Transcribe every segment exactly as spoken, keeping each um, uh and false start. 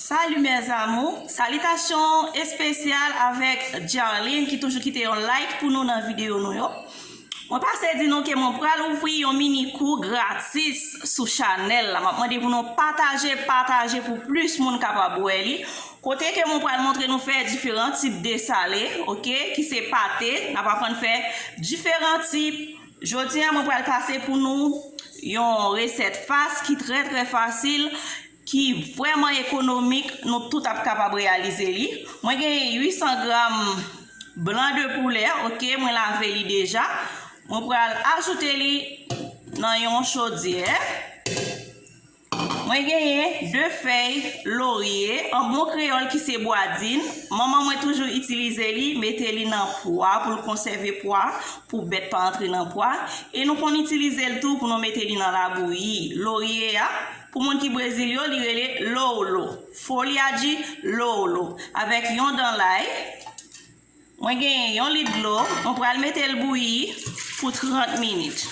Salut mes amours, salitasyon espesyal avèk Jarline ki toujou kite yon like pou nou nan videyo nou yo. Mwen pase di nou ke mwen pral ouvri yon mini kou gratis sou chanèl la. M ap mande pou nou pataje, pataje pou plis moun kapab wè li. Kote ke mwen pral montre nou fè diferan tip de sale, oke, ki se pate. N ap aprann fè diferan tip. Jodi a, mwen pral pase pou nou yon resèt fas ki trè, trè fasil, ki vrèman ekonomik, nou tout ap kapab reyalize li. Mwen genyen uit san gram blan de poulè, oke, mwen lave li deja. Mwen pral ajoute li nan yon chodyè. Mwen genyen de fèy lorye, an bon kreyòl ki se bwadin. Manman mwen toujou itilize li, mete li nan pwa pou l konsève pwa, pou bèt pa antre nan pwa. E nou konn itilize l tou pou nou mete li nan labouyi. Lorye a, pou moun ki Brezil yo, li rele lolo. Folha de lolo. Avèk yon dan lay, mwen genyen yon lit dlo, mwen pral mete l bouyi pou trant minit.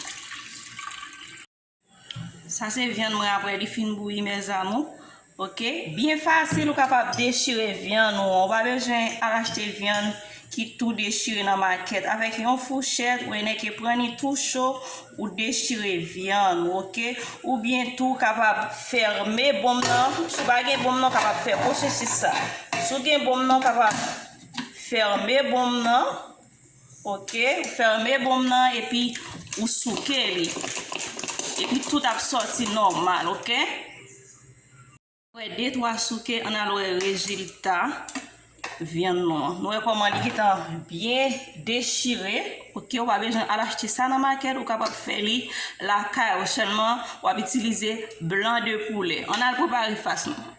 Sa se vyann mwen apre li fin bouyi, mes amours. Oke? Byen fasil, ou kapab dechire vyann ou. Ou pa bezwen al achte vyann ki tou dechire nan makèt. Avèk yon fouchèt, ou enke pran li tou cho, ou dechire vyann ou, oke? Oubyen tou, ou kapab fèmen bonm nan. Si w pa gen bonm nan, ou kapab fè pwosesis sa. Si w gen bonm nan, ou kapab fèmen bonm nan. Oke, ou fèmen bonm nan epi ou souke li. Epi tout ap sòti nòmal, oke? Apre de twa souke, ann al wè rezilta vyann nou an. Nou wè kòman li gentan byen dechire. Oke, ou pa bezwen al achte sa nan makèt, ou kapab fè li lakay ou sèlman, w ap itilize blan de poulè. Ann al prepare fas nou.